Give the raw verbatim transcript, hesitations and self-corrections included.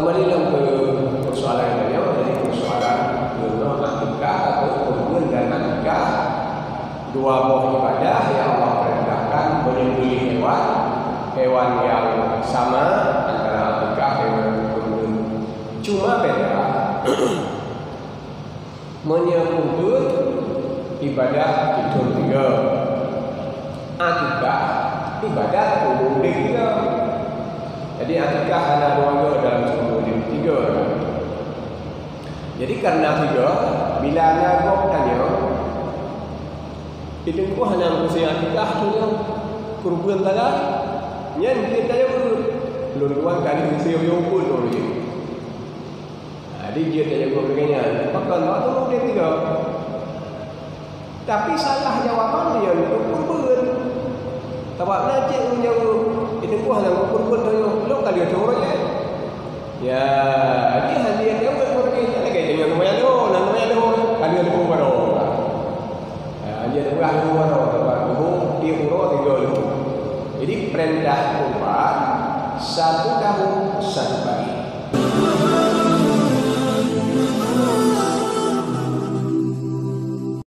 Kembali lom keu persoalan geutanyoe, jadi persoalan geutanyoe akikah atau kurban dan akikah, dua boh ibadah nyang Allah perintahkan menyembelih hewan, hewan nyang sama antara akikah dengan kurban. Cuma beda, meunyoe kurban ibadah di thôn tiga, akikah ibadat ureuëng udeb tiga. Jadi akikah hana dua go dalam seumur udeb tiga. Jadi karena tiga, bila na gob tanyoe, "Di teungku hana meukusée akikah tanyoe, kurban sagai?" Nyan jeuet tanyoe, "Lôn tuan ka meukusée yue pun lôn jih." Jadi jeuet tanyoe lagée nyan, pakon hana udeb tiga. Tapi salah jawaban nyan untuk kurban. Sabab na cit ureuëng nyang, "Di teungku hana kurban tanyoe, lôn ka lheueh thôn roh jih." Ya, jadi hana jaweueb roh jih, lagée tanyoe teuma nyang lheueh, na teuma nyang lheueh, ka lheueh lheueh baroe. Ya, hana teuma lheueh baroe, sabab lheueh tiep uroe tiga lheueh. Jadi perintah kurban satu tahun